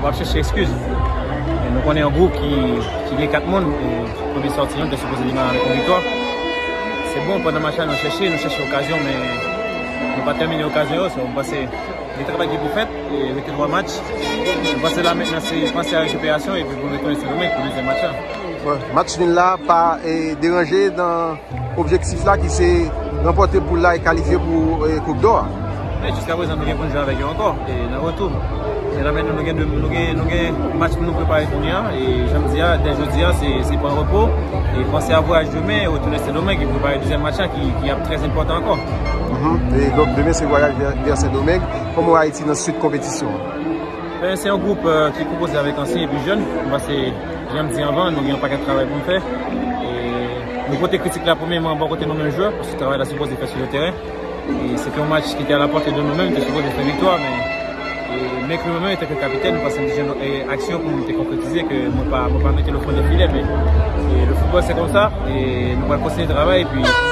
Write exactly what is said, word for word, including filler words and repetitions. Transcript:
W ap chèche ekskiz. E nou konnen yon gwoup ki, ki gen kat moun, e premye sòti an te sipoze demare avèk yon viktwa. Se bon, pandan match la, nou chèche, nou chèche okazyon, men nou pa tèmine okazyon yo. So, m panse gen travay ki pou fèt, e rete twa match. M panse la mentnan, se panse a rekiperasyon epi pou retounen Sendomeng pou dezyèm match la. Bon, match nil la pa, e, deranje nan objektif la ki se ranpòte poul la e kalifye pou, e, Koup dò a. Men jiska prezan, nou gen pou n jwe avèk yo ankò, e nan retou. E la mentnan, nou gen de, nou gen, nou gen match pou nou prepare kounye a, e jan m di a, dè jodi a, se, se pran repo, e panse a vwayaj demen, retounen Sendomeng, e prepare dezyèm match la ki, ki ap trè enpòtan ankò. Mhm. E donk, demen se vwayaj vè, vè Sendomeng. Kòman w wè Ayiti nan swit konpetisyon an? Ben, se yon gwoup, e, ki konpoze avèk ansyen epi jèn. M panse, jan m di anvan, nou gen yon pakèt travay pou n fè. E nou pote kritik la premyèman bò kote nou menm jwè, paske travay la sipoze fèt sou le teren. E se te yon match ki te a la pòte de nou menm, te sipoze fè viktwa, men, e, m enkli mwen menm antanke kapitèn, m panse m te jwenn, e, aksyon pou m te konkretize ke mwen pa, mwen pa mete le fond de filè, men, e, le football se konsa, e nou pral kontinye travay, epi